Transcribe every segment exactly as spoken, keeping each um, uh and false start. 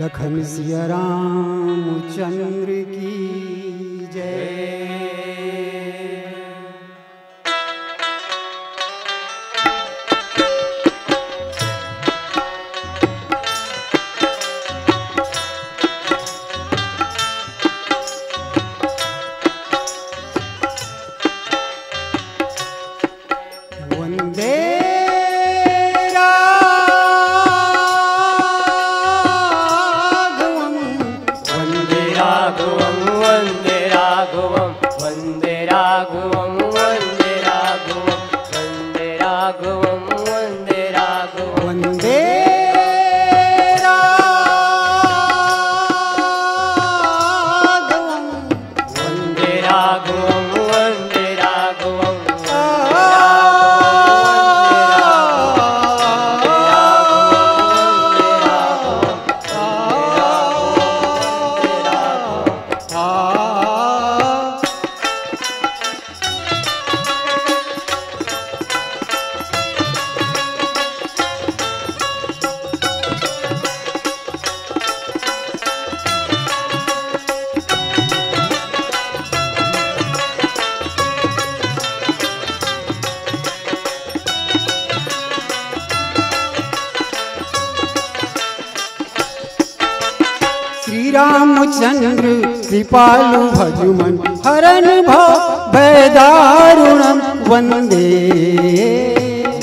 लखन सिया रामचंद्र की जय। वंदे राघवम। वंदे राघवम, वंदे राघवम, वंदे राघवम, वंदे राघवम, वंदे राघवम, वंदे राघवम। वंदे राघवम। वंदे राघवम, वंदे राघवम, वंदे राघवम, वंदे राघवम, वंदे राघवम। श्री रामचंद्र कृपालु भजु मन हरन भव भय दारुणम वंदे।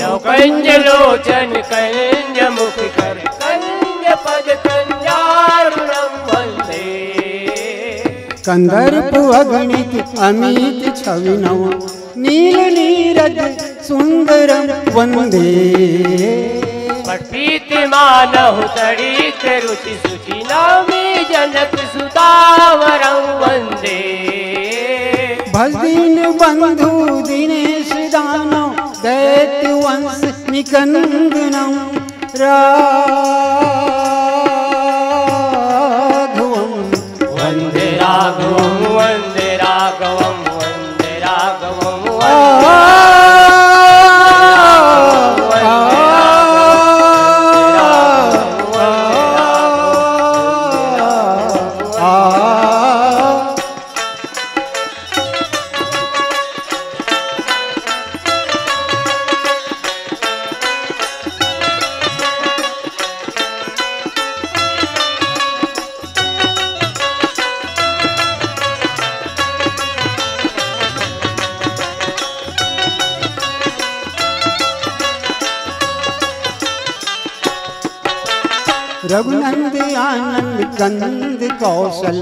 नवकंज लोचन कंज मुख कर कंज पद कंजारुणम वंदे। कंदर्प अगणित अमित छवि नव नील नीरद सुंदरम वंदे। पठित मानहु तड़ित रुचि सुचि नवमी जनक सुतावरम वंदे। भज दीन बंधु दिनेश दानव दैत्य वंश निकंदनम राघवम। वंदे राघवम, वंदे राघवम, वंदे राघवम, वंदे राघवम, वंदे राघवम, वंदे राघवम, वंदे राघवम। रघुनंद आनंद कंद कौशल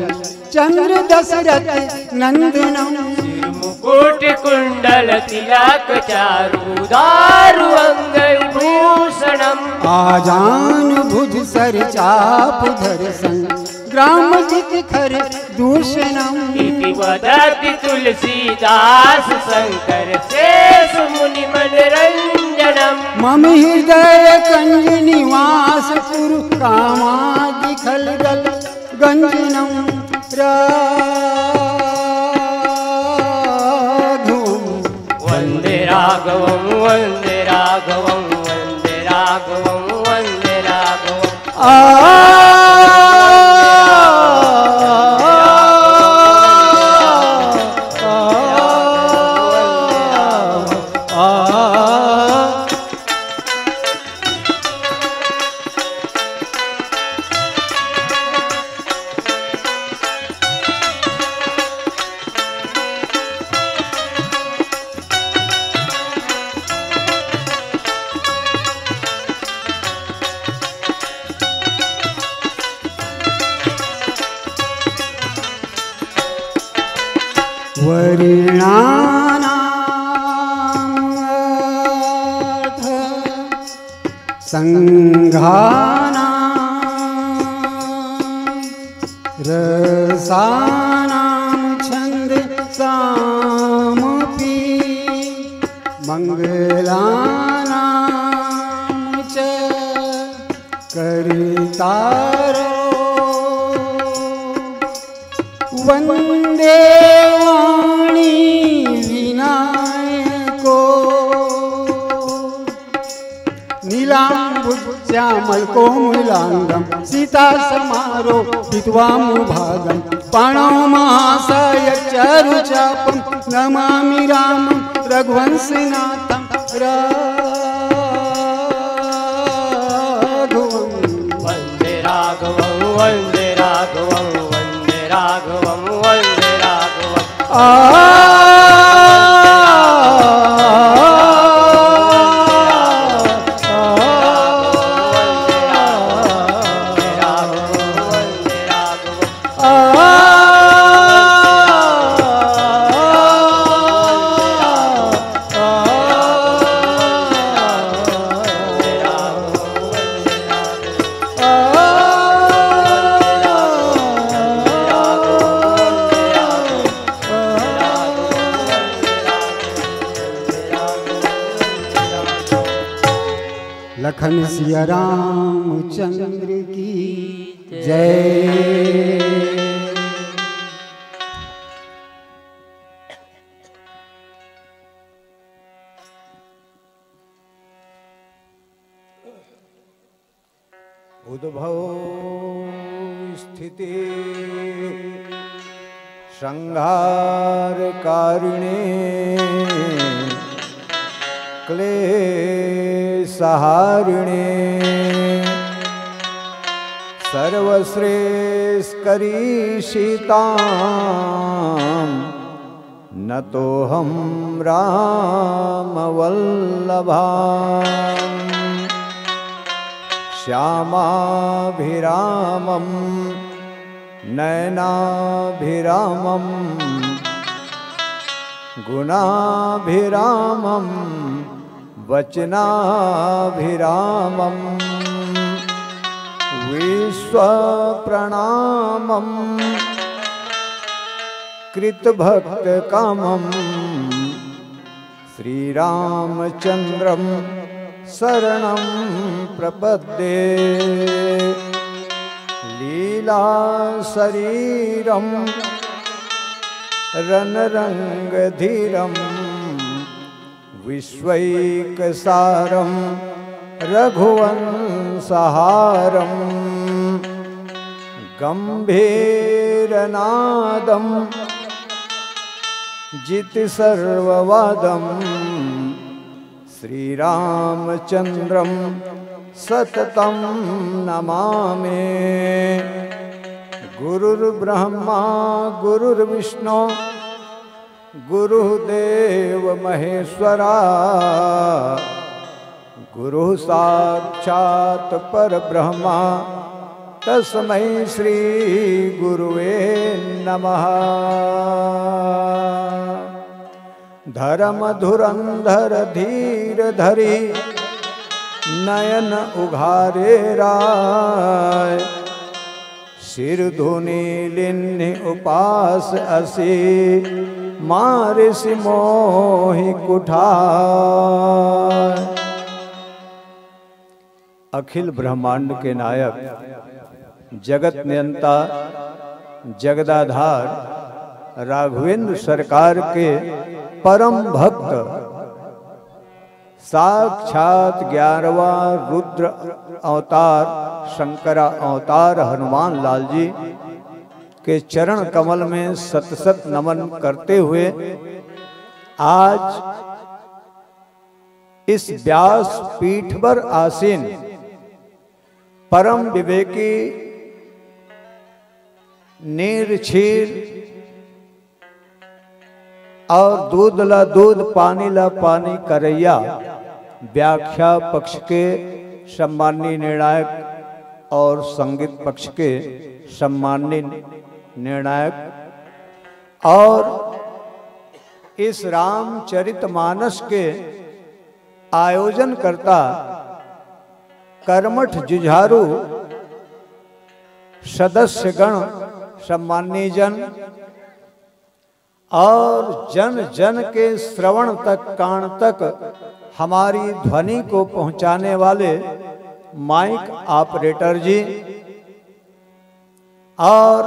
चंद्र दशरथ नंदनम। सिर मुकुट कुंडल तिलक चारु दारु अंग विभूषणम। आजान भुज सर चाप धर संग ग्राम जित खर दूषणम। इति वदति तुलसीदास शंकर शेष मुनि मनरंजनम। मम हृदय कंज निवास पुर कामादि खलदल गंजनम राघवम। वंदे राघवम, वंदे राघवम, वंदे राघवम, वंदे राघवम। आ, आ, आ, आ। वर्णानामर्थ संघानां रसानां छंदसामपि मंगलानां च कर्तारो वंदे वाणी विनायको। नीलांबुज श्यामल कोमलांगम सीता समारोपित्वा मुभागम पाणौ महाशय चारु चापम नमामि रामम रघुवंशनाथम रघुवं वन्दे राघवं वन्दे राघवं वन्दे राघवं वन्दे राघवं। आ लखन सिया रामचंद्र की जय। उद्भव स्थिति संहार कारिणे क्लेश हारिणे सर्वश्रेष्ठ करी सीताम नतोहम राम वल्लभाम श्यामाभिरामम नयनाभिरामम गुणाभिरामम वचनाभिरामम विश्वप्रणामम कृतभक्तकामम श्रीरामचंद्रम शरणम प्रपद्ये। लीला शरीरम रणरंग धीरम विश्वैकसारम रघुवंशहारम गंभीरनादम जित सर्ववादम श्रीरामचंद्रम सततम नमामि। गुरुर्ब्रह्मा गुरुर्विष्णु गुरुदेव महेश्वरा गुरु साक्षात पर ब्रह्मा तस्मै श्री गुरुवे नमः। धर्म धुरंधर धीर धरी नयन उघारे राय। सिर धुनि लिन्हि उपास असि मारिसि मोहि कुठार। अखिल ब्रह्मांड के नायक, जगत नियंता, जगदाधार राघवेंद्र सरकार के परम भक्त, साक्षात ग्यारहवाँ रुद्र अवतार, शंकरा अवतार हनुमान लाल जी के चरण कमल में सत सत नमन करते हुए आज इस व्यास पीठ पर आसीन परम विवेकी, नीर छीर और दूध ला दूध, पानी ला पानी करैया व्याख्या पक्ष के सम्माननीय निर्णायक और संगीत पक्ष के सम्माननीय निर्णायक और इस रामचरितमानस के आयोजनकर्ता कर्मठ जुझारू सदस्यगण, सम्माननीय जन और जन जन के श्रवण तक, कान तक हमारी ध्वनि को पहुंचाने वाले माइक ऑपरेटर जी और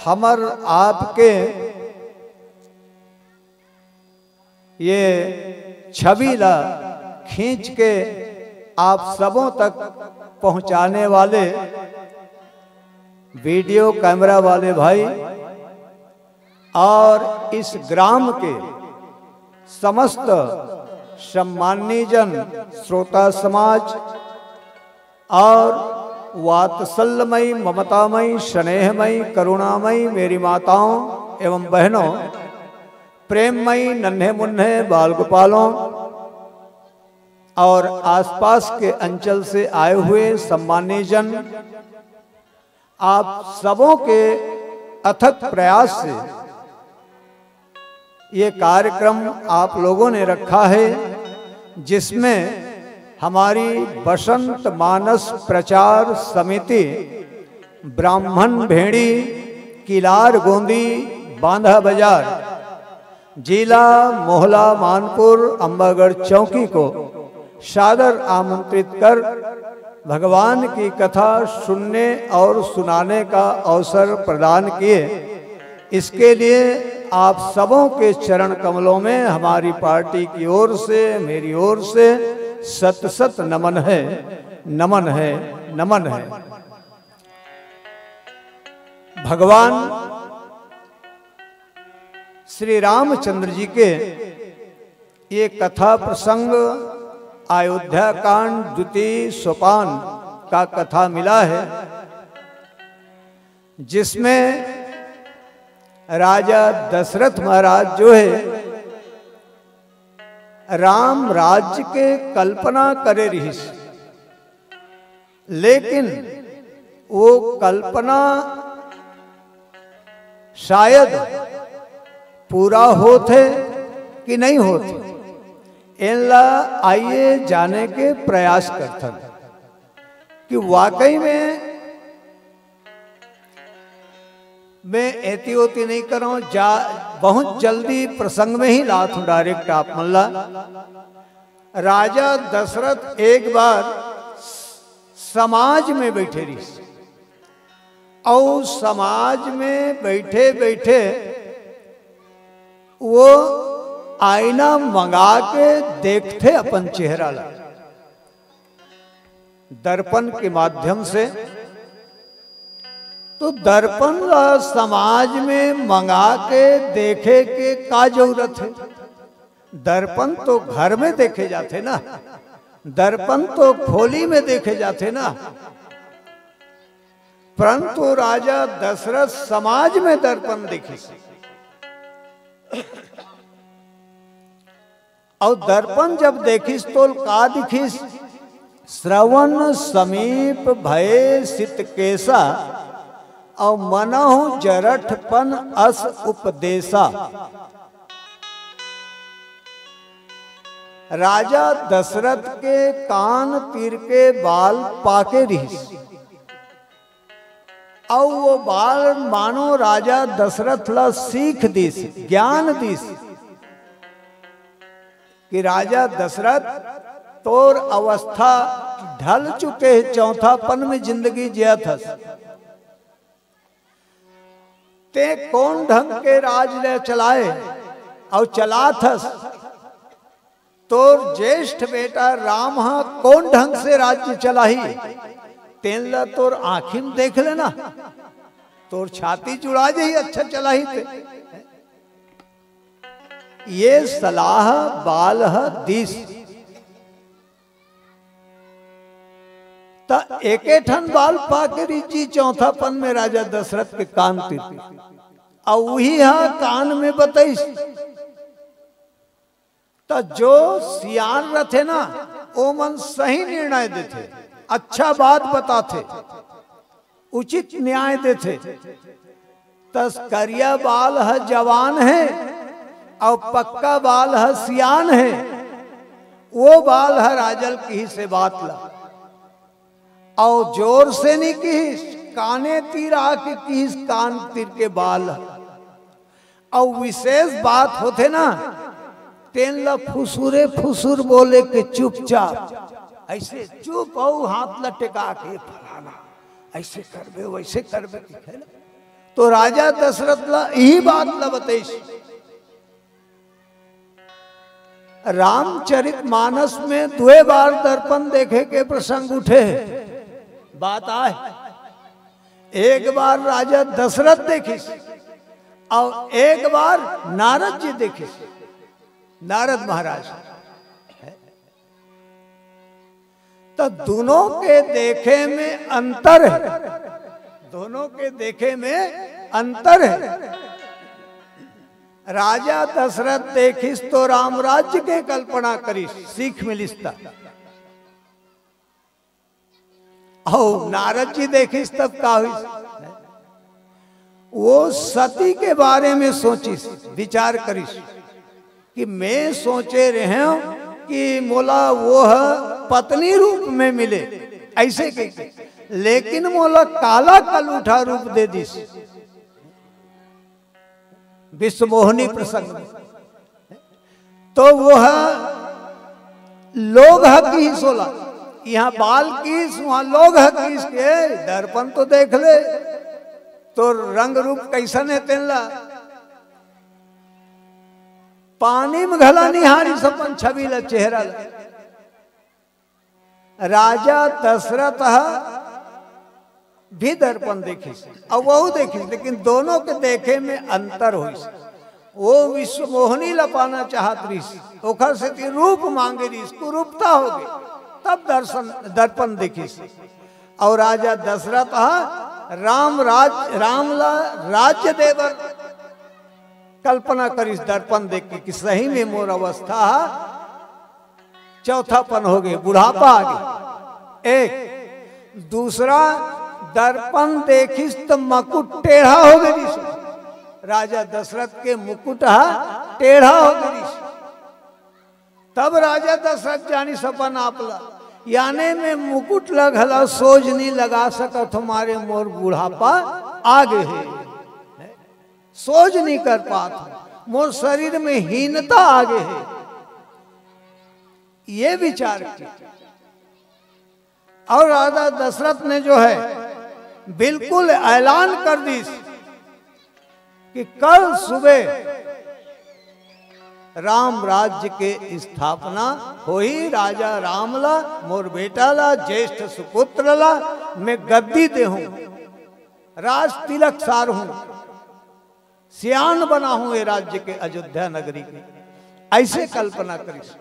हमर आपके ये छवि ला खींच के आप सबों तक पहुंचाने वाले वीडियो कैमरा वाले भाई और इस ग्राम के समस्त सम्माननीय जन, श्रोता समाज और वात्सल्यमयी, ममतामयी, स्नेहमयी, करुणामयी मेरी माताओं एवं बहनों, प्रेममयी नन्हे मुन्ने बाल गोपालों और आसपास के अंचल से आए हुए सम्माननीय जन, आप सबों के अथक प्रयास से ये कार्यक्रम आप लोगों ने रखा है, जिसमें हमारी बसंत मानस प्रचार समिति, ब्राह्मण भेड़ी, किलार गोंदी, बांधा बाजार, जिला मोहला मानपुर अम्बागढ़ चौकी को सादर आमंत्रित कर भगवान की कथा सुनने और सुनाने का अवसर प्रदान किए। इसके लिए आप सबों के चरण कमलों में हमारी पार्टी की ओर से, मेरी ओर से सत सत नमन है, नमन है, नमन है। भगवान श्री रामचंद्र जी के ये कथा प्रसंग अयोध्या कांड द्वितीय सोपान का कथा मिला है, जिसमें राजा दशरथ महाराज जो है, राम राज्य के कल्पना करे रहिस, लेकिन वो कल्पना शायद पूरा होत हे कि नहीं होत हे, एला आइए जाने के प्रयास करथन कि वाकई में मैं एती ओती नहीं करंव, जा बहुत जल्दी प्रसंग में ही लात हूँ डायरेक्ट आप मन ला। राजा दशरथ एक बार समाज में बैठे रहिस, अउ समाज में बैठे बैठे वो आईना मंगा के देखथे अपन चेहरा ला दर्पण के माध्यम से। तो दर्पण ला समाज में मंगा के देखे के का जरूरत हे? दर्पण तो घर में देखे जाथे ना, दर्पण तो खोली में देखे जाथे ना, परंतु राजा दशरथ समाज में दर्पण देखिस। अउ दर्पण जब देखिस तो का दिखिस? श्रवण समीप भये सित केसा, अउ मनहु जरठपन अस उपदेसा। राजा दशरथ के कान तीर के बाल पाके रिहिस, अउ वो बाल मानो राजा दशरथ ला सीख दिस, ज्ञान दिस कि राजा दशरथ, तोर अवस्था ढल चुके हे, चौथापन में जिंदगी जियत हस। तें कोन ढंग के राज ले चलाए अउ चलात हस? तोर ज्येष्ठ बेटा राम ह कोन ढंग से राज्य चलाही, तेन ल तोर आँखी म देख लेना, तोर छाती जुड़ा जाही, अच्छा चलाही ते। ये सलाह बाल ह दिस। त एके ठन बाल पाके रिहिस जी चौथापन में राजा दशरथ के कान तीर, अउ उही ह कान में बतइस। त जो सियान रथे ना, ओमन सही निर्णय देथे, अच्छा बात बताथे, उचित न्याय देथे। त करिया बाल ह जवान हे अउ पक्का बाल ह सियान हे। वो बाल ह राजा ल किहिस ए बात ला, अउ जोर से नहीं किहिस, काने तीर आके किहिस, कान तीर के बाल ह। अउ विशेष बात होथे ना, तेन ल फुसुरे फुसुर बोले के चुपचाप, अइसे चुप अउ हाथ ल टेका के, फलाना, अइसे करबे, वइसे करबे, दिखे ना। तो राजा दशरथ ल इही बात ल बतइस। रामचरित मानस में दुए बार दर्पण देखे के प्रसंग उठे हे। बात आय, एक बार राजा दशरथ देखिस अउ एक बार नारद जी देखिस, नारद महाराज। त दोनों के देखे में अंतर हे, दोनों के देखे में अंतर हे। राजा दशरथ देखिस तो राम राज्य के कल्पना करिस, सीख मिलिस त। अउ नारद जी देखिस तब का होइस? वो सती के बारे में सोचिस, विचार करिस कि मैं सोचे रहेंव कि मोला वो ह पत्नी रूप में मिले, अइसे कहिके, लेकिन मोला काला कलूठा रूप दे दिस। विश्वमोहिनी प्रसंग में। तो वो ह लोग ह किहिस ओला, इहाँ बाल किहिस, उहाँ लोग ह किहिस के दर्पण तो देख ले, तोर रंग रूप कइसन हे तेन ला। पानी में घला निहारिस अपन छवि ला, चेहरा ला। राजा दशरथ ह भी दर्पण देखिस अउ वहू देखिस, लेकिन दोनों के देखे में अंतर होइस। वो विश्वमोहिनी ला पाना चाहत रहिस, ओखर सेती रूप मांगे रहिस, कुरूपता हो गई, तब दर्शन, दर्पण देखिस। अउ राजा दशरथ ह राम राज, राम ला राज्य दे बर कल्पना करिस दर्पण देख के कि सही में मोर अवस्था ह चौथापन हो गए, बुढ़ापा आ गए। एक दूसरा दर्पण देखिस त मुकुट टेढ़ा हो गए रिस। राजा दशरथ के मुकुट ह टेढ़ा हो गए रिस। तब राजा दशरथ जानिस अपन आप ला, याने में मुकुट ला घला सोझ नहीं लगा सकत हो, मारे मोर बुढ़ापा आ गए हे, सोझ नहीं कर पात हो, मोर शरीर में हीनता आ गए हे। ये विचार की। और राजा दशरथ ने जो है बिल्कुल ऐलान कर दिस कि कल सुबह राम राज्य के स्थापना होही। राजा राम ला, मोर बेटा ला, ज्येष्ठ सुपुत्र ला मैं गद्दी देहूं, राज तिलक सारहूं, सियान बनाहूं ये राज्य के, अयोध्या नगरी के। ऐसे कल्पना करिस।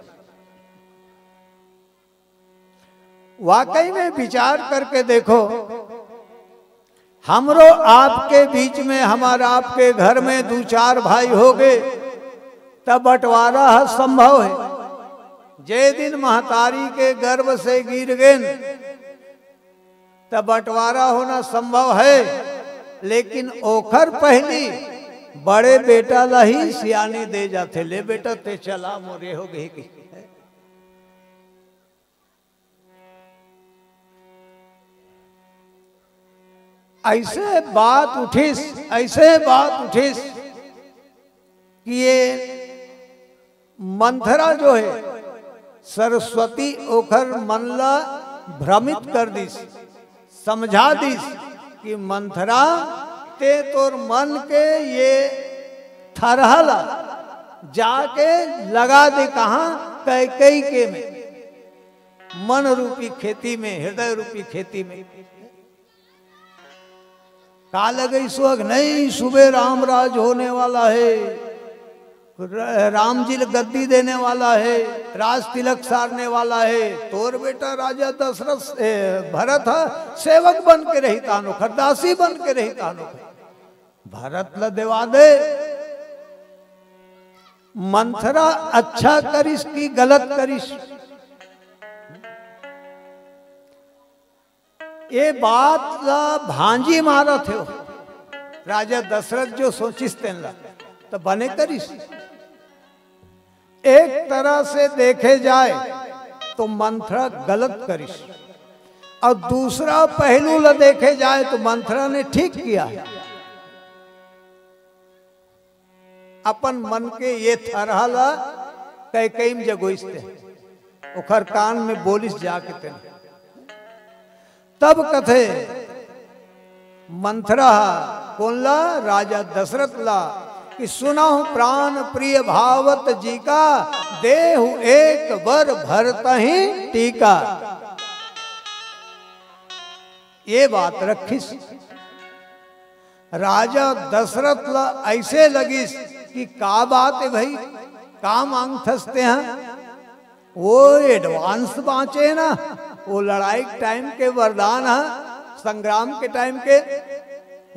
वाकई में विचार करके देखो, हमरो आपके बीच में, हमार आपके घर में दू चार भाई हो गए, तब बंटवारा ह संभव हे। जे दिन महतारी के गर्भ से गिर गेन, तब बंटवारा होना संभव हे, लेकिन ओखर पहली बड़े बेटा ला ही सियानी दे जाथे, "ले बेटा, ते चला, मोरे हो गए कि।" ऐसे बात उठिस, ऐसे बात उठिस कि ये मंथरा जो हे, सरस्वती ओखर मन ला भ्रमित कर दिस, समझा दिस कि मंथरा, ते तोर मन के ये थरहा ला जाके लगा दे, कहाँ? कैकेयी के में, मन रूपी खेती में, हृदय रूपी खेती में। का लगइस ओ, नहीं, सुबह राम राज होने वाला हे, र-, राम जी ल गद्दी देने वाला हे, राज तिलक सारने वाला हे। तोर बेटा राजा दशरथ, ए, भरत ह, सेवक बन के रही तानो खर, दासी बन के रही तानो खर। भरत ल देवा दे। मंथरा अच्छा करिस कि गलत करिस? ये बात ला भांजी मारत हे। राजा दशरथ जो सोचिस तेन ला, त बने करिस। एक तरह से देखे जाए तो मंथरा गलत करिस, और दूसरा पहलू ला देखे जाए तो मंथरा ने ठीक किया है। अपन मन के ये थरहा ला कैकेयी म जगोइस ते, ओखर कान में बोलिस जाके तेन। तब कथे मंथरा ह कोन ला? राजा दशरथ ला, कि सुनहु प्राण प्रिय भावत जी का, देहु एक बर भरतहि टीका। ये बात रखिस। राजा दशरथ ला ऐसे लगिस कि का बात हे भाई, का मांगथस तेंहा? वो advance बांचे ना, वो लड़ाई के time के वरदान ह, संग्राम के time के,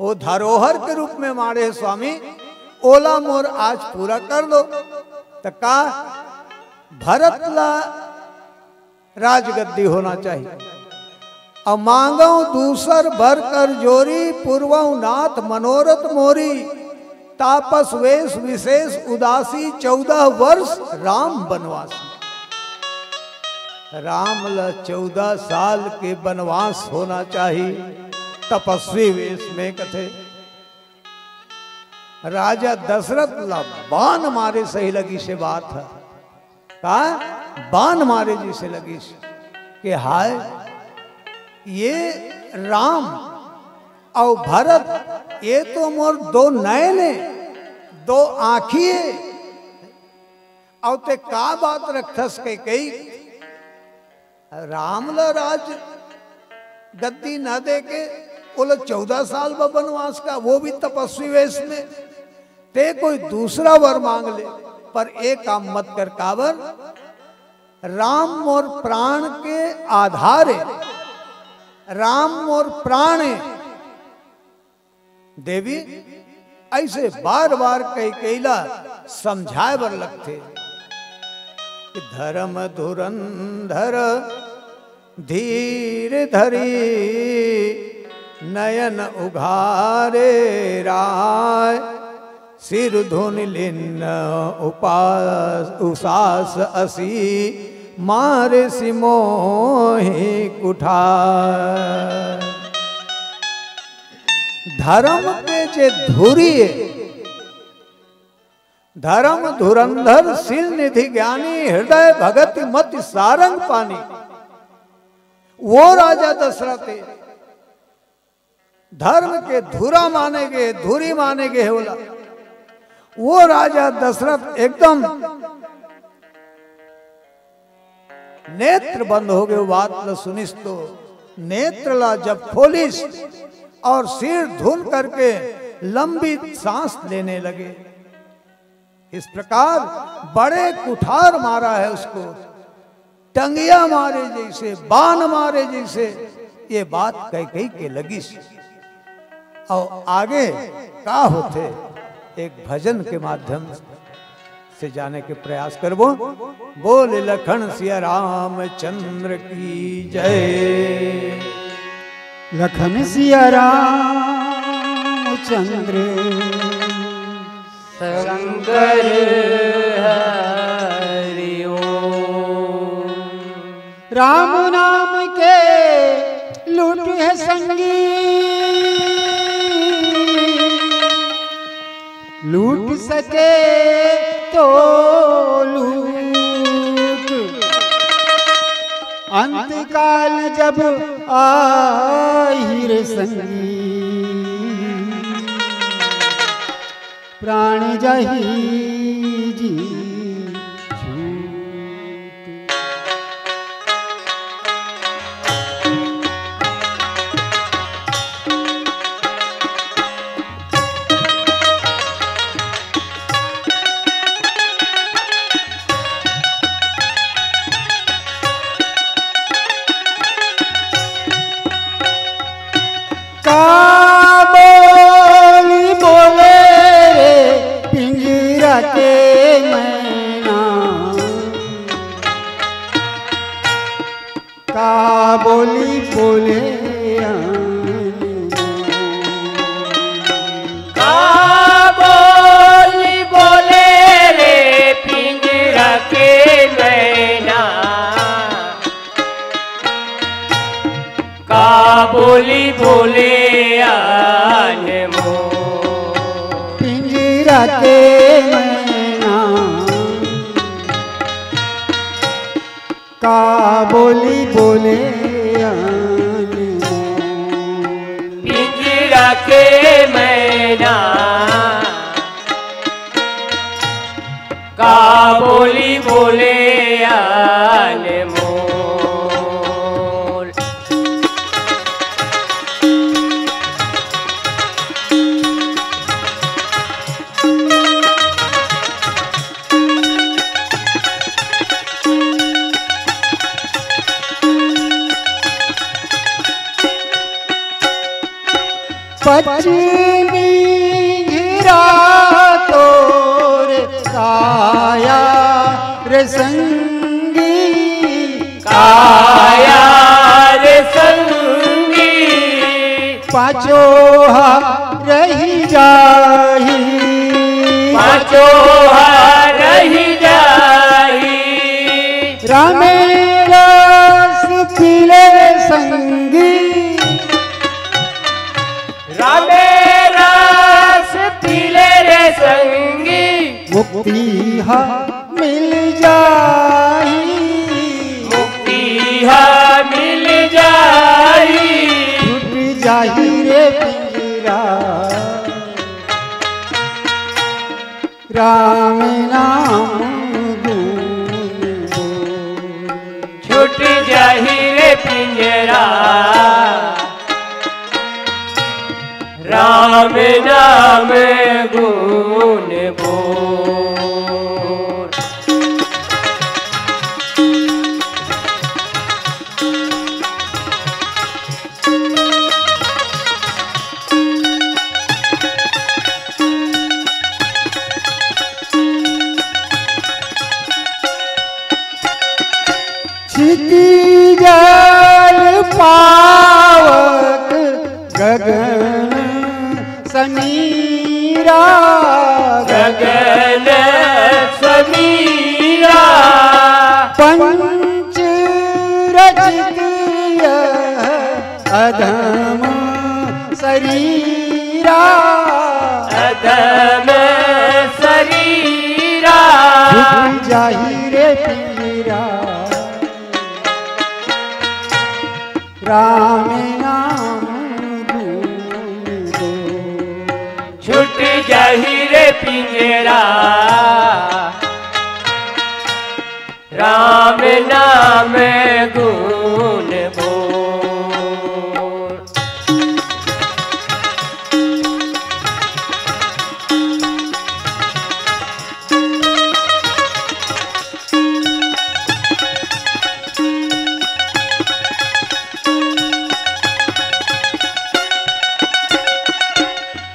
वो धरोहर के रूप में माड़े हे स्वामी, ओला मोर आज पूरा कर दो। त का भरत ला राजगद्दी होना चाहिए। अब मांगव दूसर बर कर जोरी, पुरवव नाथ मनोरथ मोरी। तापस वेश विशेष उदासी, चौदह वर्ष राम बनवासी। राम ला चौदह साल के बनवास होना चाहिए, तपस्वी वेश में कथे। राजा दशरथ ला बान मारे सही लगिस हे बात ह। का बान मारे जइसे लगिस कि हाय, ये राम अउ भरत, ये तो मोर दो नयन हे, दो आँखी हे, अउ तें का बात रखथस कहिके। राम ला राज गद्दी न देके ओला चौदह साल बर बनवास का, वो भी तपस्वी वेश में। तें कोई दूसरा वर मांग ले, पर एक काम मत कर। काबर? राम मोर प्राण के आधार हे, राम मोर प्राण हे। देवी अइसे बार-बार कइके एला समझाय बर लगथे कि धरम धुरंधर धीर धरी नयन उघारे राय, सिर धुन लिन्न उपास उसास असी मारे सिमोही कुठार। धरम के जे धुरी हे, धरम धुरंधर शील निधि ज्ञानी, हृदय भगति मति सारंग पानी, वो राजा दशरथ हे। धरम के धुरा माने गे, धुरी माने गे हे ओला। वो राजा दशरथ एकदम नेत्र बंद हो गे, बात ल सुनिस तो। नेत्र ला जब खोलिस अउ सिर धुन करके लंबी सांस लेने लगे। इस प्रकार बड़े कुठार मारा है उसको, टंगिया मारे जइसे, बान मारे जइसे, ये बात कैकेयी के लगिस। अउ आगे का होथे, एक भजन के माध्यम से जाने के प्रयास करबो। बोल लखन सिया रामचंद्र की जय। लखन सिया रामचंद्र शंकर हरि ओम। राम नाम के लूट है संगी, लूट सके तो लूट, अंत काल जब आही रे संगी, प्राण जाही जी छूट। का बोली बोले रे पिंजरा के मैना, का बोली बोले अनमोल। का बोली बोले रे पिंजरा के मैना, का बोली बोले अनमोल। पिंजरा के मैना, का बोली बोले अनमोल। पिंजरा के मैना, का बोली बोले अनमोल। पच्चीस मिंजरा तोर काया रे संगी, काया रे संगी। पाँचों हा रहि जाही, पाँचों हा रहि जाही। रामे रस पीले संगी, रामे रस पीले रे संगी। मुक्ति हा मिल जाही, मुक्ति हा मिल जाही। छूट जाही रे पिंजरा, राम नाम गुण बोल। छूट जाही रे पिंजरा, राम नाम गुण बोल। क्षिति जल पावक गगन समीरा, गगन समीरा। पंच रचित यह अधम शरीरा, अधम शरीरा। छूट जाही रे पिंजरा, राम नाम गुण बोल। छूट जाही रे पिंजरा, राम नाम गुण बोल।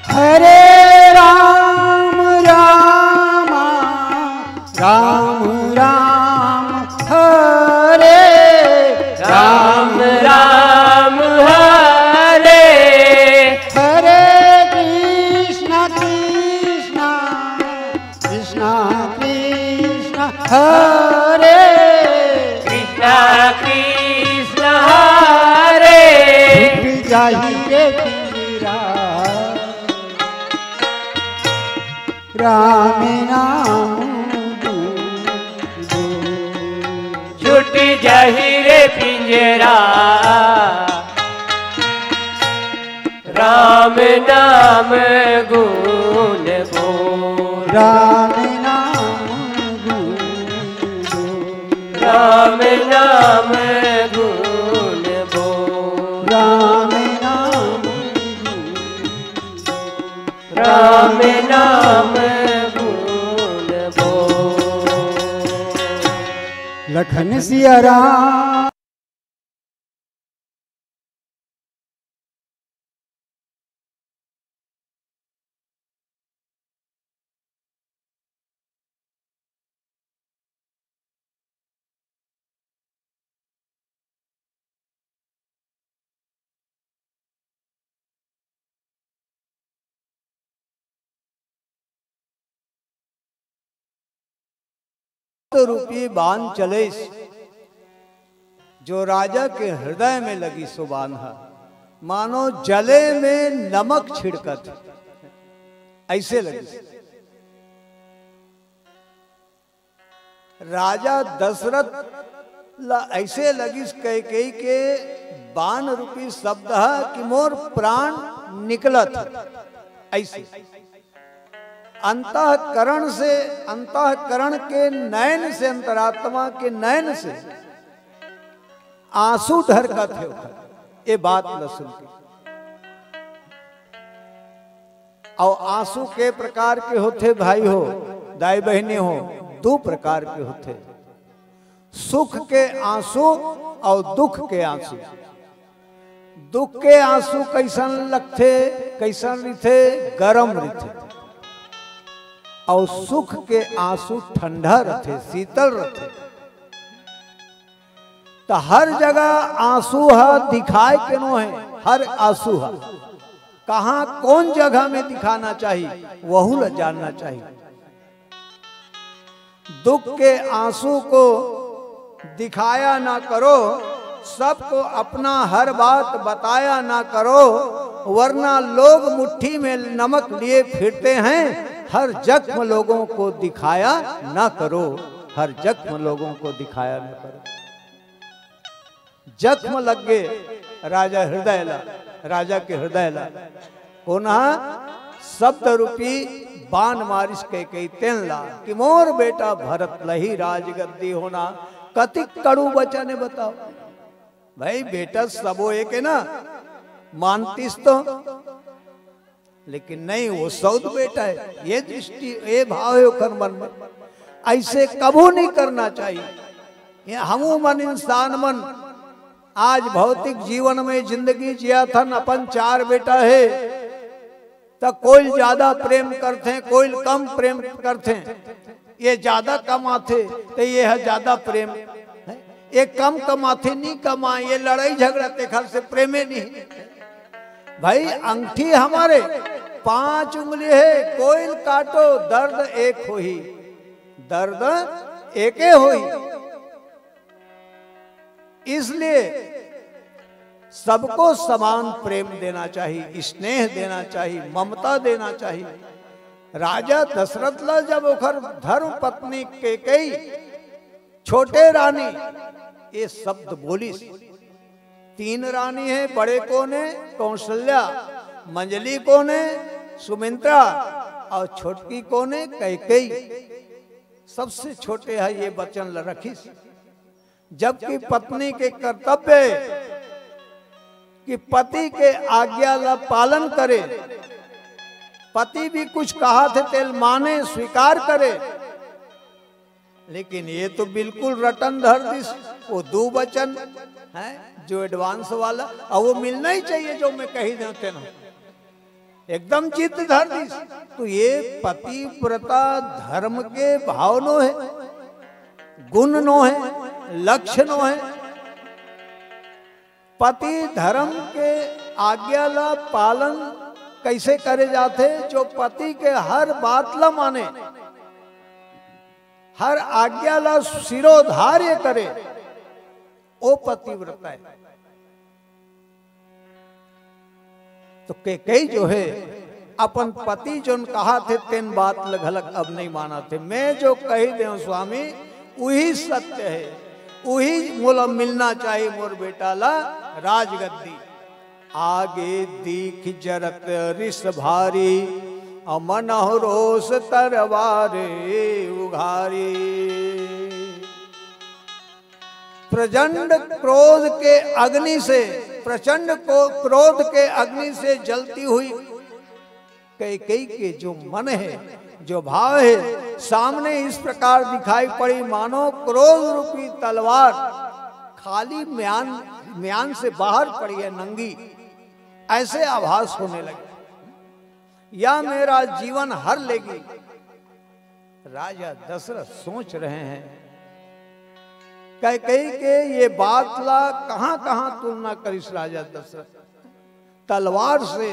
हरे राम राम राम राम हरे। राम राम हरे। हरे कृष्ण कृष्ण कृष्ण कृष्ण हरे। कृष्ण कृष्ण हरे। छूट जाही रे पिंजरा, राम नाम गुण बोल। छूट जाही रे पिंजरा, राम नाम गुण बोल। राम नाम गुण बोल। राम नाम गुण बोल। राम नाम गुण बोल। राम नाम गुण बोल। लखन सिया राम। रूपी बान चलेस, जो राजा के हृदय में लगिस ओ बान ह, मानो जले में नमक छिड़कत, अइसे लगिस। राजा दशरथ ला अइसे लगिस कैकेयी के बान रूपी शब्द ह कि मोर प्राण निकलत, अइसे अंतःकरण से, अंतःकरण के नैन से, अंतरात्मा के नैन से आंसू ढरकत हे ओखर, ए बात ल सुन के। अउ आंसू के प्रकार के होथे भाई हो, दाई बहिनी हो, दू प्रकार के होथे, सुख के आंसू अउ दुख के आंसू। दुख के आंसू कइसन लगथे, कइसन रिथे? गरम रिथे। अउ सुख के आंसू ठंडा रथे, शीतल रथे। त हर जगह आंसू ह दिखाए के नो हे, हर आंसू ह कहां कोन जगह में दिखाना चाही, वहू ल जानना चाही। दुख के आंसू को दिखाया ना करो, सबको अपना हर बात बताया ना करो, वरना लोग मुट्ठी में नमक लिए फिरते हैं। हर जख्म लोगों को दिखाया ना करो, हर जख्म लोगों को दिखाया ना करो। जख्म लग गे राजा हृदय ला, राजा के हृदय ला। कोन ह? शब्द रूपी बाण मारिस कैकेयी तेन ला, कि मोर बेटा भरत लही राजगद्दी होना। कतिक कड़ू बचन हे बताओ भाई, बेटा सबो एक हे ना, मानतीस तो। लेकिन नहीं, वो सौत बेटा हे, ये दृष्टि, ये भाव हे ओकर मन में। ऐसे कभू नहीं करना चाहिए। ये हमू मन इंसान मन आज भौतिक जीवन में जिंदगी जियाथन, अपन चार बेटा हे, त कोई ज्यादा प्रेम करथे, कोई कम प्रेम करथे। ये ज्यादा कमाथे त ये ह ज्यादा प्रेम, ये कम कमाथे, नहीं कमाए, ये लड़ाई झगड़ा, तेखर से प्रेमे नहीं। भाई, अंगठी हमरे पांच उंगली हे, कोई ल काटो, दर्द एक होही, दर्द एके होही। इसलिए सबको समान प्रेम देना चाहिए, स्नेह देना चाहिए, ममता देना चाहिए। राजा दशरथ ला जब ओकर धर्म पत्नी कैकेयी, छोटे रानी, ये शब्द बोलिस। तीन रानी हे, बड़े कोन हे? कौशल्या। मंझली कोन हे? सुमित्रा। अउ छोटकी कोन हे? कैकेयी। सबसे छोटे ह ये बचन ल रखिस। जबकि पत्नी के कर्तव्य हे कि पति के आज्ञा ला पालन करे। पति भी कुछ कहाथे तेला माने, स्वीकार करे। लेकिन ये तो बिल्कुल रटन धर दिस, वो दू बचन हे जो advance वाला, अउ वो मिलना ही चाहिए जो मैं कही देंव तेन ह। एकदम जिद धर दिस। तो ये पतिव्रता धर्म के भाव नो हे, गुण नो हे, लक्ष्य नो हे। पति धर्म के आज्ञा ला पालन कैसे करे जाथे? जो पति के हर बात ला माने, हर आज्ञा ला शिरोधार्य करे, वो पतिव्रता हे। तो कैकेयी जो हे, अपन पति जोन कहाथे तेन बात ल घलक अब नहीं मानथे। मैं जो कही देंव स्वामी, उही सत्य हे, उही मोला मिलना चाहिए, मोर बेटा ला राजगद्दी। आगे दीख जरत रिस भारी, अउ मनहु रोष तरवार उघारी। प्रचंड क्रोध के अग्नि से, प्रचंड को क्रोध के अग्नि से जलती हुई कैकेयी के जो मन हे, जो भाव हे, सामने इस प्रकार दिखाई पड़ी, मानो क्रोध रूपी तलवार खाली म्यान, म्यान से बाहर पड़ी हे, नंगी, ऐसे आभास होने लगे। या मेरा जीवन हर लेगी। राजा दशरथ सोच रहे हैं, कैकेयी के ये बात ला कहां-कहां तुलना करिस राजा दशरथ। तलवार से,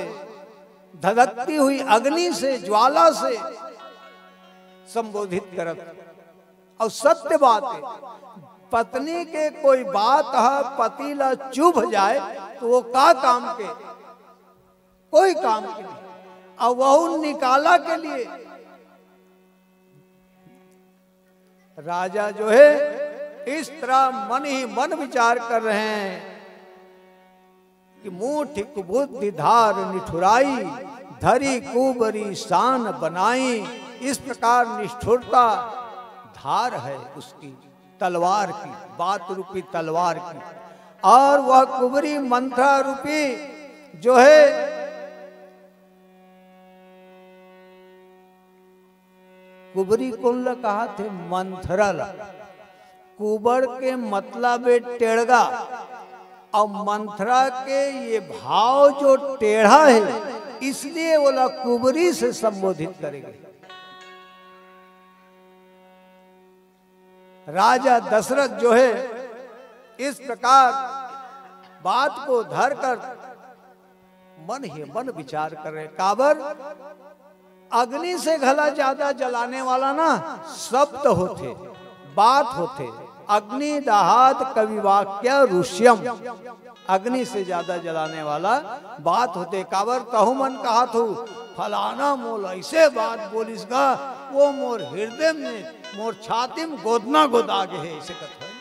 धधकती हुई अग्नि से, ज्वाला से संबोधित करत। अउ सत्य बात हे, पत्नी के कोई बात ह पति ला चुभ जाए तो वो का काम के? कोई काम के नहीं। अउ वहू निकाला के लिए राजा जो हे, इस तरह मन ही मन विचार कर रहे हैं कि मूठ कुबुद्धि धार निठुराई, धरि कुबरी सान बनाई। इस प्रकार निष्ठुरता धार हे उसकी, तलवार की, बात रूपी तलवार की। अउ वह कुबरी मंथरा रूपी जो हे, कुबरी कोन ला कहाथे? मंथरा ला। कुबड़ के मतलब हे टेड़गा, अब मंथरा के ये भाव जो टेढ़ा है, इसलिए ओला कुबरी से संबोधित करेंगे। राजा दशरथ जो है, इस प्रकार बात को धरकर मन ही मन विचार कर रहे। काबर? अग्नि से घला ज्यादा जलाने वाला ना शब्द होथे, बात होथे। अग्नि दहात कवि वाक्य ऋष्यम, अग्नि से ज्यादा जलाने वाला बात होथे। काबर? तहु मन कहा थू, फलाना मोल ऐसे बात बोलिस गा, वो मोर हृदय में, मोर छाती में गोदना गोदा गे है, ऐसे कथन,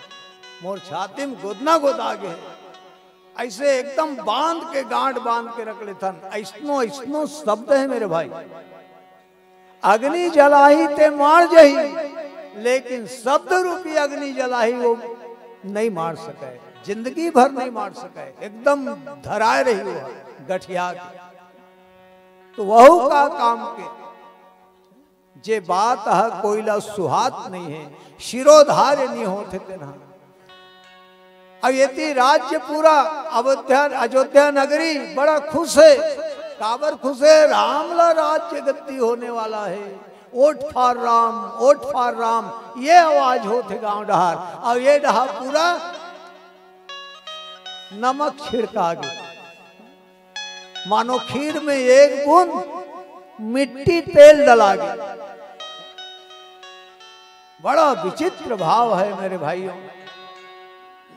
मोर छाती में गोदना गोदा गे है। ऐसे एकदम बांध के, गांठ बांध के रख लेथन। ऐसनो ऐसनो शब्द है मेरे भाई। अग्नि जलाही ते मार जही, लेकिन शब्द रूपी अग्नि जलाही वो नहीं मार सके, जिंदगी भर नहीं मार सके, एकदम धराए रही वो गठिया के। तो वहू का काम के जे बात ह कोई ला सुहात नहीं है, शिरोधार्य नहीं होते तेना। अब यदि राज्य पूरा अयोध्या, अयोध्या नगरी बड़ा खुश है। काबर खुश है? राम ला राज्य गद्दी होने वाला है। Vote for Ram, vote for Ram, ये आवाज होते गांव डहार। अब ये डहार पूरा नमक छिड़का गया, मानो खीर में एक बूंद मिट्टी तेल डला गया। बड़ा विचित्र भाव है मेरे भाइयों,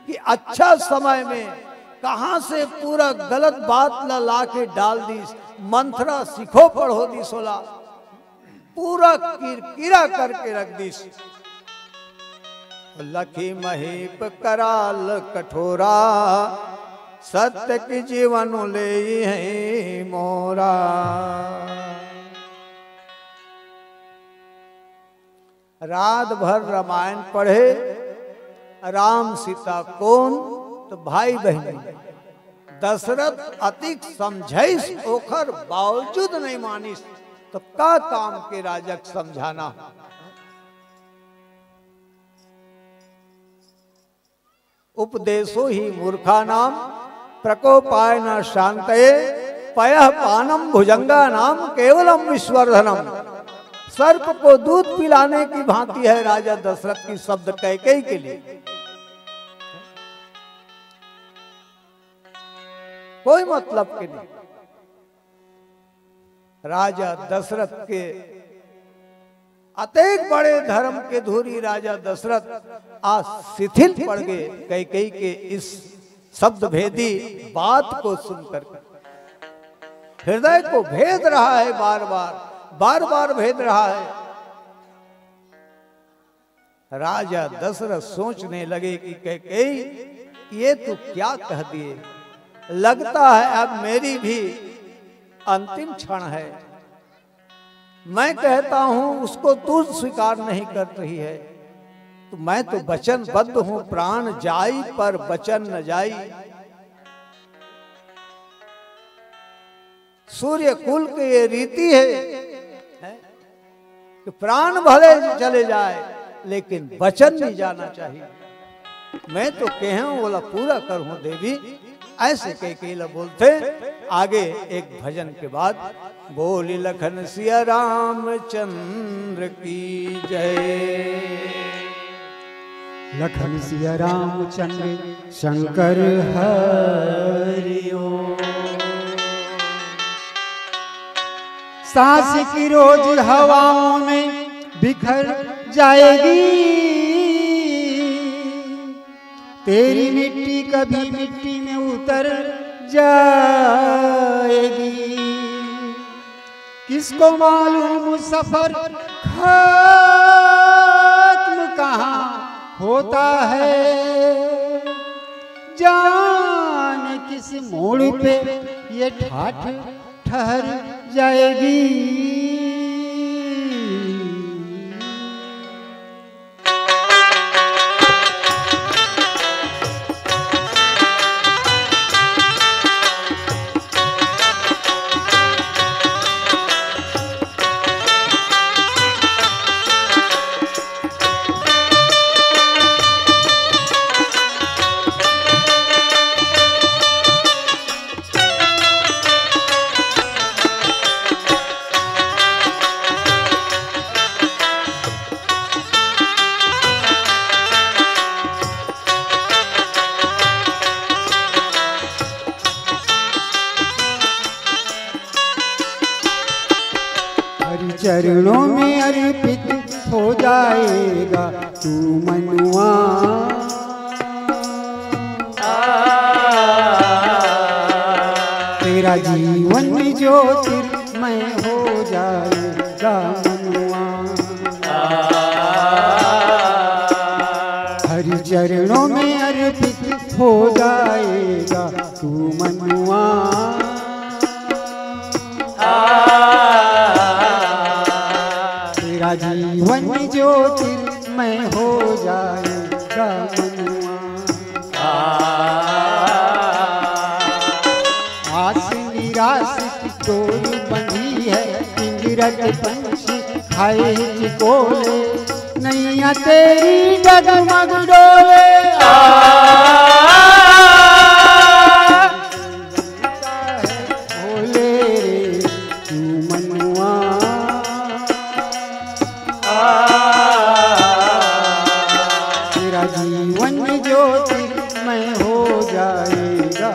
कि अच्छा समय में कहां से पूरा गलत बात ला, ला के डाल दीस, मंथरा सिखो पढ़ो दीस ओला, पूरा किरकिरा करके रख दीस। लखी महीप कराल कठोरा, सत्य की जीवन ले है मोरा। रात भर रामायण पढ़े, राम सीता कोन, तो भाई बहनी दशरथ अतिक समझाइस, ओखर बावजूद नहीं मानिस, तो का काम के राजक समझाना? उपदेशो ही मूर्खानाम प्रकोपाय न शांतये, पयः पानम भुजंगानाम केवलम विश्वर्धनम। सर्प को दूध पिलाने की भांति है राजा दशरथ की शब्द कैकेयी के लिए। कोई मतलब के नहीं। राजा दशरथ के अतेक बड़े धर्म के धुरी राजा दशरथ आज शिथिल पड़ गए कैकेयी के इस शब्द भेदी बात को सुनकर। हृदय को भेद रहा है बार बार, बार बार भेद रहा है। राजा दशरथ सोचने लगे कि कैकेयी, ये तो क्या कह दिए, लगता है अब मेरी भी अंतिम क्षण है। मैं कहता हूं, उसको तू स्वीकार नहीं कर रही है, तो मैं तो वचनबद्ध हूं, प्राण जाई पर वचन न जाई। सूर्य कुल के ये रीति है, है कि प्राण भले चले जाए, लेकिन वचन नहीं जाना चाहिए। मैं तो कहे हूं, बोला पूरा करूं देवी, ऐसे कैकेयी ला बोलथे। आगे एक भजन के बाद बोली लखन सिया रामचंद्र की जय। लखन सिया रामचंद्र शंकर हरि ओम। सांस की रोज हवाओं में बिखर जाएगी, तेरी मिट्टी कभी मिट्टी में उतर जाएगी। किसको मालूम सफर खत्म कहाँ होता है, जाने किस मोड़ पे ये ठाठ ठहर जाएगी। चरणों में अर्पित हो जाएगा तू मनवा। तेरा जीवन ज्योतिर्मय हो जाएगा मनवा। हरि चरणों में अर्पित हो जाएगा तू मनवा। तेरा जीवन ज्योतिर्मय हो जाएगा मनवा। आस निराश की डोरी बंधी है, पिंजरा के पंछी खाए चिकोले, नैया तेरी डगमग डोले। आ, भोले रे तू मनवा। आ, तेरा जीवन ज्योतिर्मय हो जाएगा।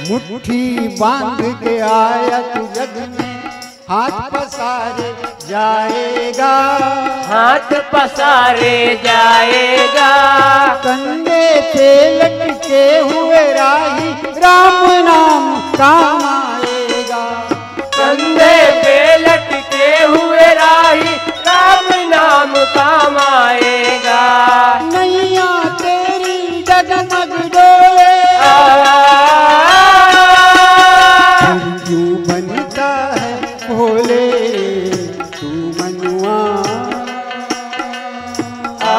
मुट्ठी बांध के आया तू जग में, हाथ पसारे जाएगा। हाथ पसारे जाएगा। कंधे पे लटके हुए राही राम नाम काम आएगा। कंधे पे लटके हुए राही राम नाम काम आएगा। नैया तेरी डगमग डोले। आ, क्यों बनता है भोले तू मनवा। आ,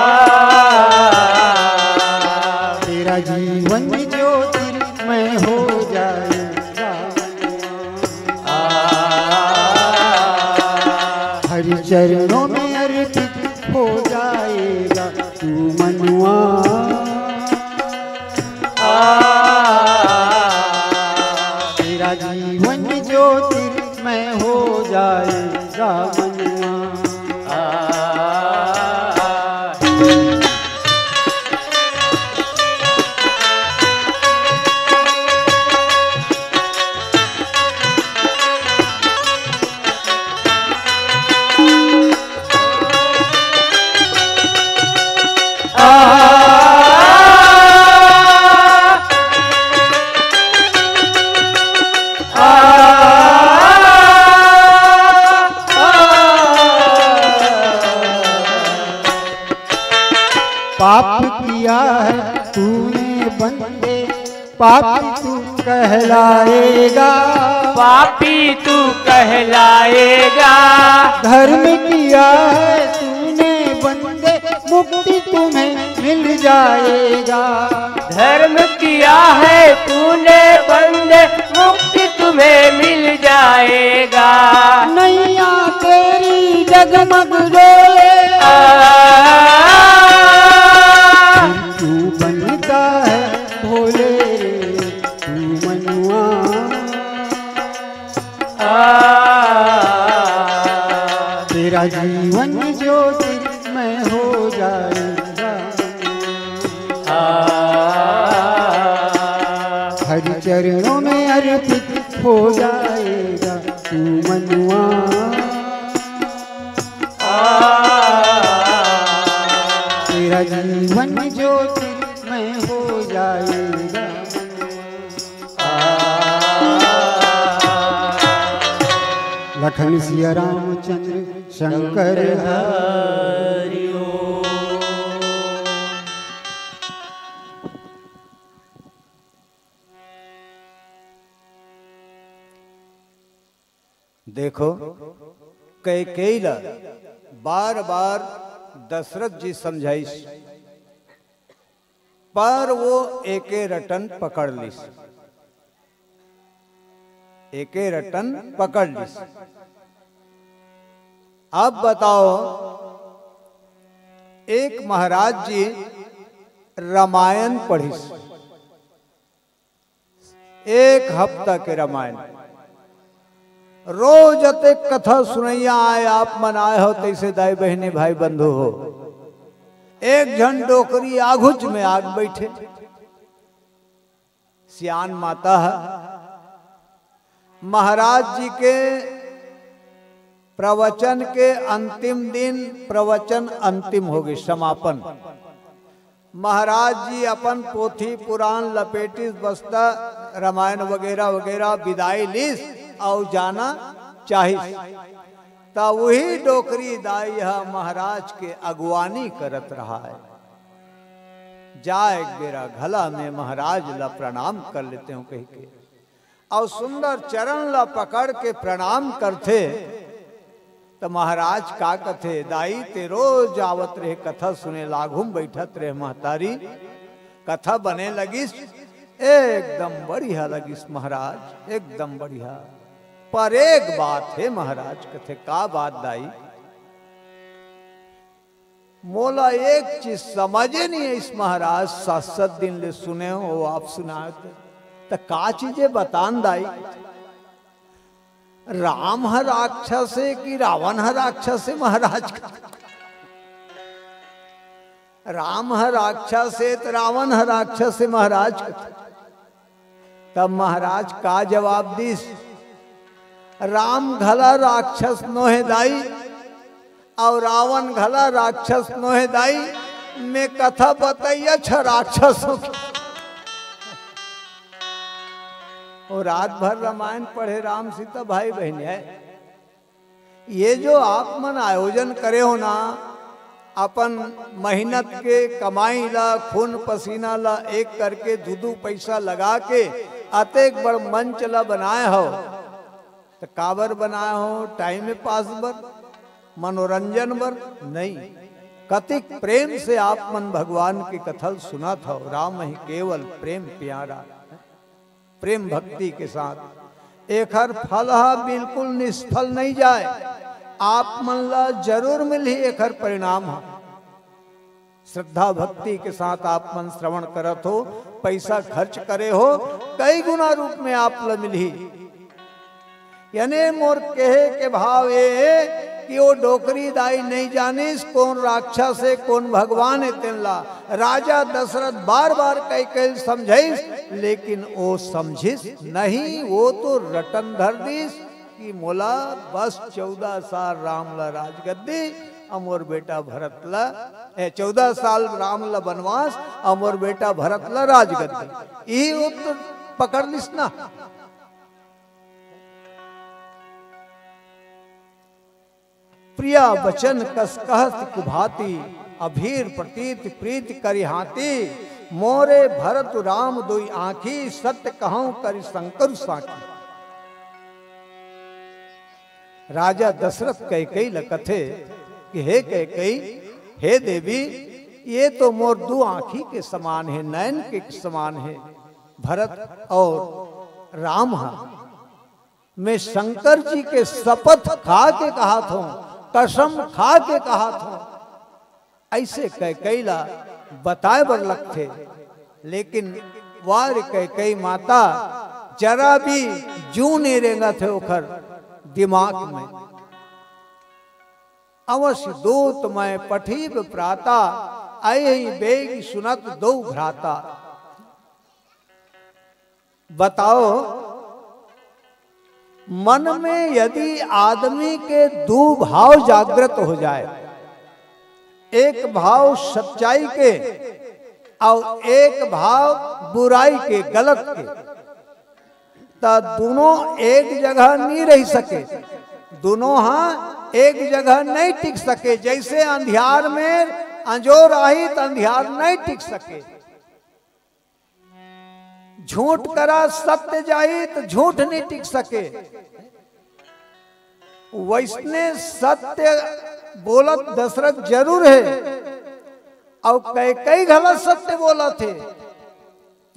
तेरा जीवन ज्योतिर्मय हो जाएगा। आ, हरि चरणों में अर्पित हो जाएगा तू मनवा। आ, तेरा जीवन ज्योतिर्मय हो जाएगा मनवा। आ, पाप किया है तूने बंदे, पापी तू कहलाएगा। पापी तू कहलाएगा। धर्म किया है तूने बंदे, मुक्ति तुम्हें मिल जाएगा। धर्म किया है तूने बंदे, मुक्ति तुम्हें मिल जाएगा। नैया तेरी डगमग डोले। आ, तू बनता है भोले रे तू मनवा। आ, तेरा जीवन ज्योतिर्मय हो जाएगा। आ, हरि चरणों में अर्पित हो जाएगा तू मनवा। आ, तेरा जीवन ज्योतिर्मय हो जाएगा। लखन सिया रामचंद्र शंकर हरि ओम। देखो, कैकेयी ला बार बार दशरथ जी समझाइस, पर वो एके रटन पकड़ लिस। एके रटन पकड़ लिस। अब बताओ, एक महाराज जी रामायण पढ़िस, एक हफ्ता के रामायण, रोज अतेक कथा सुनैया आय, आप मन आय हो तैसे दाई बहिनी भाई बंधु हो, एक झन डोकरी आघुच में आग बैठे। सियान माता ह महाराज जी के प्रवचन के अंतिम दिन, प्रवचन अंतिम हो गए, समापन। महाराज जी अपन पोथी पुराण लपेटिस, बस्ता रामायण वगैरह वगैरह बिदाई लिस अउ जाना चाहिस। त वही डोकरी दाई ह महाराज के अगुवानी करत रहा है। जा एक बेरा घला में महाराज ला प्रणाम कर लेते हो कहिके, अउ सुंदर चरण ला पकड़ के प्रणाम करथे। त महाराज का कथे, दाई ते रोज आवत रहे, कथा सुने लागू में बैठत रहे महतारी, कथा बने लगिस, एकदम बढ़िया लगिस महाराज, एकदम बढ़िया। पर एक बात हे महाराज, कथे का बात दाई? मोला एक चीज समझे नहीं है इस महाराज, सात सात दिन ले सुने हो आप सुनाए थे, त का चीजे बतान दाई? राम ह राक्षस हे कि रावण ह राक्षस हे महाराज? राम ह राक्षस हे त रावण ह राक्षस हे महाराज। तब महाराज का जवाब दिस, राम घला राक्षस नोहे दाई, अउ रावण घला राक्षस नोहे दाई, मैं कथा बतैया छ राक्षसों के। वो रात भर रामायण पढ़े राम सीता भाई बहन है। ये जो आप मन आयोजन करे हो ना, अपन मेहनत के कमाई ला, खून पसीना ला एक करके दू दू पैसा लगा के अतेक बड़ मंच ला बनाए हो, त काबर बनाए हो? टाइम पास बर, मनोरंजन बर नहीं। कतिक प्रेम से आप मन भगवान की कथा सुनत हो। राम ही केवल प्रेम प्यारा, प्रेम भक्ति के साथ। एखर फल ह बिल्कुल निष्फल नहीं जाए, आप मन ला जरूर मिलही एखर परिणाम ह। श्रद्धा भक्ति के साथ आप मन श्रवण करत हो, पैसा खर्च करे हो, कई गुना रूप में आप ला मिलही। याने मोर कहे के भाव ये हे कि वो डोकरी दाई नहीं जानिस कोन राक्षस हे, कोन भगवान हे तेन ला। राजा दशरथ बार बार कैकेयी समझाइस, लेकिन वो समझिस नहीं। वो तो रटन धर दिस कि मोला बस चौदह साल राम ला राजगद्दी, अउ मोर बेटा भरत ला, ए, चौदह साल राम ला बनवास, अउ मोर बेटा भरत ला राजगद्दी। यही उत्तर पकड़ लिस ना। प्रिया वचन कस कहत कुभाती, अभीर प्रतीत प्रीत करिहाती। मोरे भरत राम दुई आँखी, सत्य कहूँ करि शंकर साखी। राजा दशरथ कैकेयी ल कथे कि हे कैकेयी, हे देवी, ये तो मोर दू आँखी के समान हे, नयन के समान हे भरत अउ राम ह। मैं शंकर जी के शपथ खा के कहत हों, कसम खा के कहत हों, अइसे कैकेयी ला बताए बर लगथे। लेकिन वाह रे कैकेयी माता, जरा भी जूं नइ रेंगत हे ओखर दिमाग में। अवसि दूत मय पठीब प्राता, अइहीं बेगि सुनत दोऊ भ्राता। बताओ, मन में यदि आदमी के दू भाव जागृत हो जाए, एक भाव सच्चाई के अउ एक भाव बुराई के, गलत के, त दोनों एक जगह नहीं रह सके, दोनों हा एक जगह नहीं टिक सके। जैसे अंधियार में अंजोर आही त अंधियार नहीं टिक सके। झूठ करा सत्य जाही त झूठ नहीं टिक सके। वैसने सत्य बोलत दशरथ जरूर हे, अउ कैकेयी घला सत्य बोलत हे।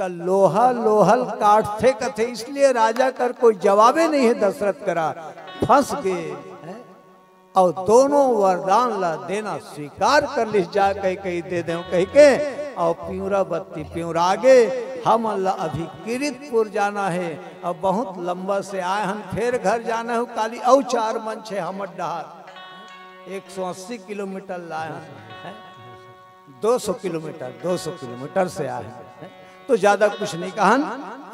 त लोहा लोहल काटथे कथे, इसलिए राजा कर कोई जवाबे नहीं है दशरथ करा, फंस गए हैं। और दोनों वरदान ला देना स्वीकार कर लिस, जा कही कही दे दे कही के, और पिंवरा बत्ती पिंवरा गे। हमन ला अभी किरीटपुर जाना है, अब बहुत लंबा से आए हन, फेर घर जाना है, काली अउ चार मंच है हमर डहार, एक सौ अस्सी किलोमीटर लाए हन, हैं? दो सौ किलोमीटर, दो सौ किलोमीटर से आए हैं, तो ज्यादा कुछ नहीं कहन,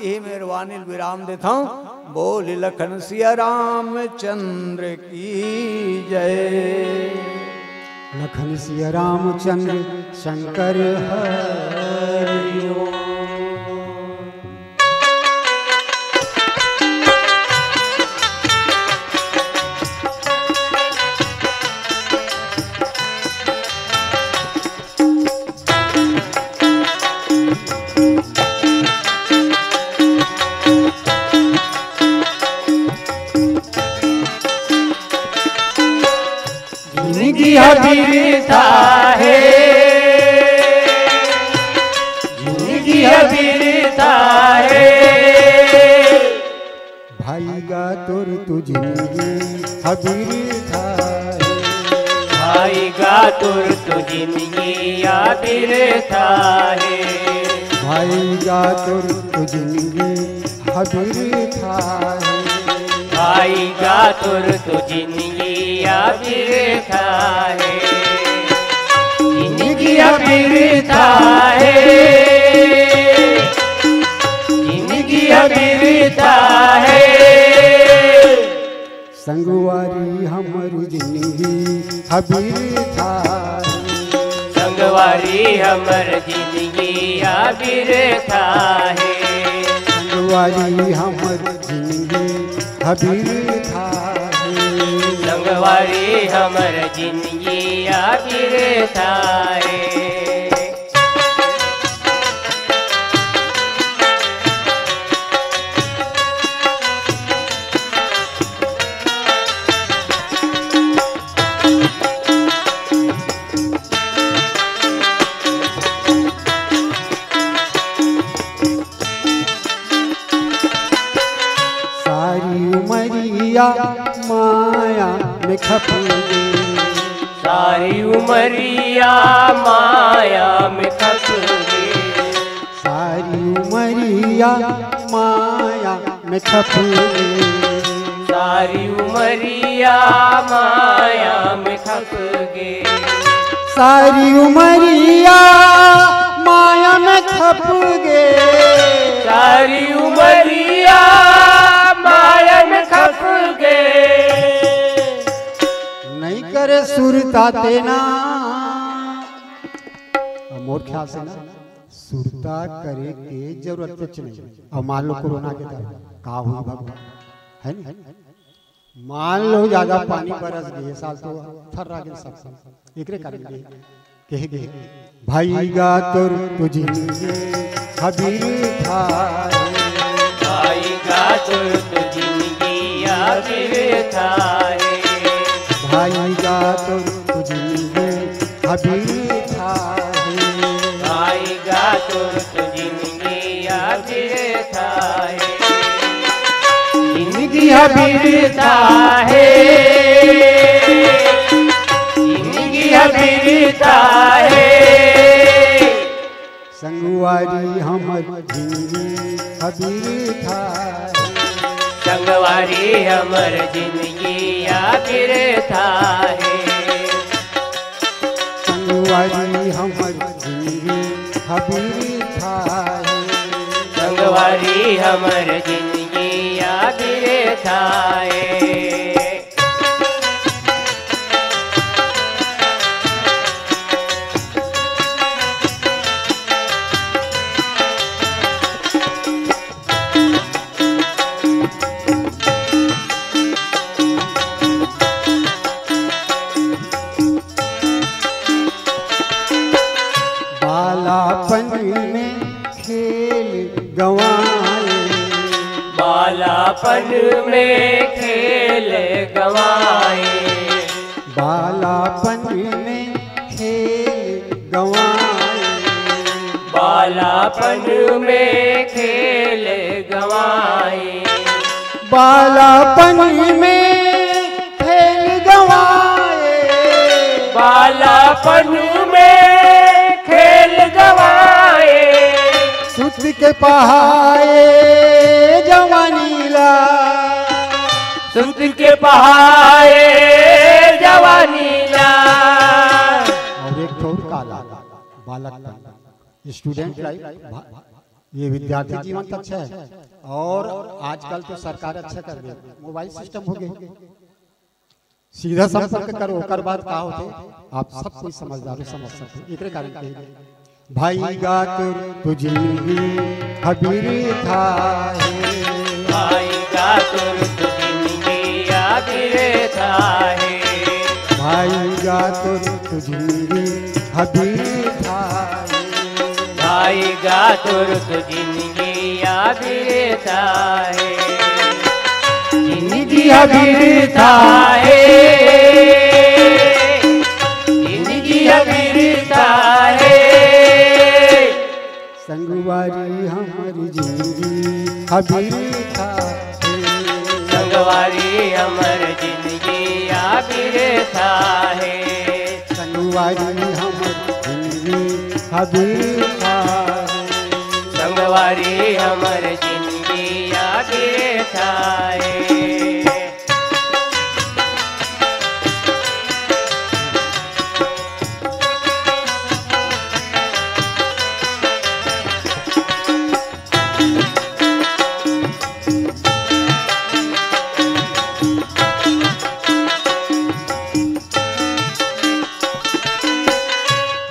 यही मेहरबानी विराम देता हूँ। बोल लखन सिया रामचंद्र की जय। लखन सिया रामचंद्र शंकर हरि ओम। जिंदगी ह बिरथा हे, जिंदगी ह बिरथा हे। भाई गा तोर तो जिंदगी ह बिरथा हे। भाई गा तोर तो जिंदगी ह बिरथा हे। भाई गा तोर तो जिंदगी ह बिरथा हे। भाई गा तोर तो जिंदगी ह बिरथा हे। जिंदगी ह बिरथा हे। जिंदगी ह बिरथा हे। संगवारी हमर जिंदगी ह बिरथा हे। संगवारी हमर जिंदगी ह बिरथा हे। संगवारी हमर जिंदगी ह बिरथा हे। संगवारी हमर जिंदगी ह बिरथा हे। सारी उमरिया माया में खप गे। सारी उमरिया माया में खप गे। सारी उमरिया माया में खप गे। सारी उमरिया माया में खप गे। सारी उमरिया माया में खप गे। सारी उमरिया माया में खप गे। नहीं करे सुरता तेना। अब मोर ख्याल से ना सुरता करे के जरूरत कुछ नहीं। अब मान लो कोरोना के दौरान का हुई भगवान, है नहीं? मान लो ज्यादा पानी बरस गए, साल तो थर्रा गए सब, सब एकरे कारण गए, कह गए, भाई गा तोर तो जिंदगी ह बिरथा हे। भाई गा तोर तो जिंदगी ह बिरथा हे। भाई गा तोर तो जिंदगी ह बिरथा हे। भाई गा तोर तो जिंदगी ह बिरथा हे। जिंदगी ह बिरथा हे। जिंदगी ह बिरथा हे। संगवारी हमर जिंदगी ह बिरथा हे। संगवारी हमर जिंदगी ह बिरथा हे। संगवारी हमर जिंदगी ह बिरथा हे। संगवारी हमर जिंदगी ह बिरथा हे। बालापन में खेल गंवाए। बालापन में खेल गंवाए। बालापन में खेल गंवाए। बालापन में खेल गंवाए। बालापन में खेल गंवाए। बालापन में खेल गंवाए। सुत के पहाए जवानी ला। सुत के पहाए जवानी ला। अउ एक ठो अउ काला बालक, स्टूडेंट लाइफ, ये विद्यार्थी जीवन तो अच्छा है, अउ आजकल तो सरकार अच्छा कर दे, मोबाइल सिस्टम हो गए, सीधा संपर्क करो, ओकर बाद का होथे, आप सब कोई समझदार हो, समझ सकते हो। एकरे कारण कहे, भाई गा तोर तो जिंदगी हबीर था है। भाई गा तोर तो जिंदगी हबीर था है। भाई गा तोर तो जिंदगी हबीर था है। भाई गा तोर तो जिंदगी हबीर था है। जिंदगी हबीर था है। जिंदगी हबीर था है। संगवारी हमर जिंदगी हबीर था है। संगवारी हमर जिंदगी हबीर था है। संगवारी हमर जिंदगी हबीर था है। संगवारी हमर जिंदगी हबीर था है।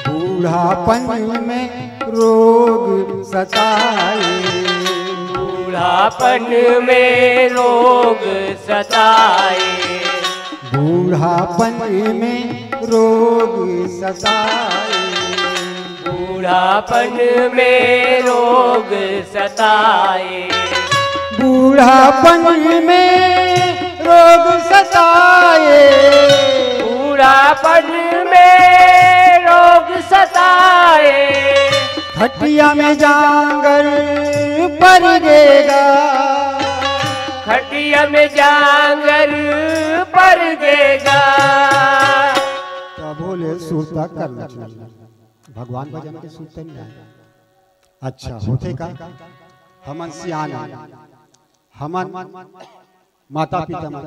बूढ़ापन में रोग सताए। बूढ़ापन में रोग सताए। बूढ़ापन में रोग सताए। बूढ़ापन में रोग सताए। बूढ़ापन में रोग सताए। बूढ़ापन में रोग सताए। खटिया में जांगर पर गेगा। खटिया में जांगर पर गेगा। तभो ले सुरता करना चाहिए। भगवान भजन के सुरता नहीं आए। अच्छा, होथे का? हमन सियान आन, हमन माता पिता मन,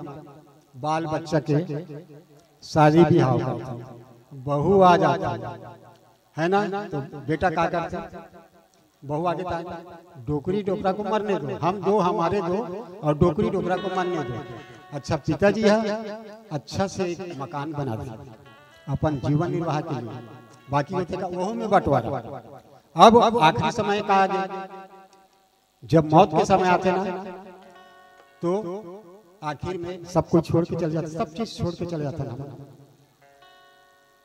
बाल बच्चा के शादी बिहाव करथन, बहू आ जाथे, है ना? तो बेटा का करथे? बहू आगे ता, डोकरी डोकरा को मरने दो, हम दो, हमारे दो, और डोकरी डोकरा को मरने दो। अच्छा, पिताजी है, अच्छा से एक मकान बना दे, अपन जीवन निर्वाह के लिए, बाकी होथे का, वहू में बंटवारा। अब आखिरी समय का आगे, जब मौत के समय आथे ना, तो आखिर में सब कुछ छोड़ के चल जाथे, सब चीज छोड़ के चल जाथे ना।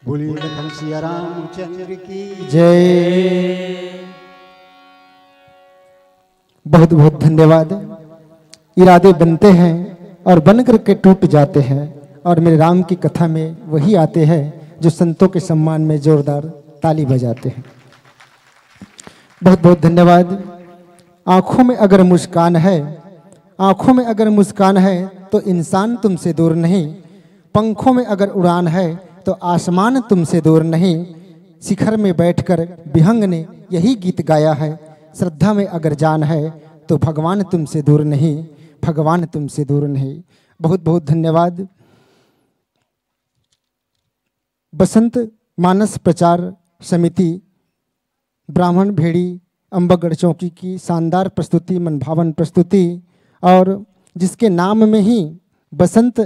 बोलिए लखन सिया रामचंद्र की जय। बहुत बहुत धन्यवाद। इरादे बनते हैं और बन करके टूट जाते हैं, और मेरे राम की कथा में वही आते हैं जो संतों के सम्मान में जोरदार ताली बजाते हैं। बहुत बहुत धन्यवाद। आंखों में अगर मुस्कान है, आंखों में अगर मुस्कान है तो इंसान तुमसे दूर नहीं, पंखों में अगर उड़ान है तो आसमान तुमसे दूर नहीं। शिखर में बैठकर विहंग ने यही गीत गाया है, श्रद्धा में अगर जान है तो भगवान तुमसे दूर नहीं, भगवान तुमसे दूर नहीं। बहुत बहुत धन्यवाद। बसंत मानस प्रचार समिति, ब्राह्मण भेड़ी, अम्बागढ़ चौकी की शानदार प्रस्तुति, मनभावन प्रस्तुति, और जिसके नाम में ही बसंत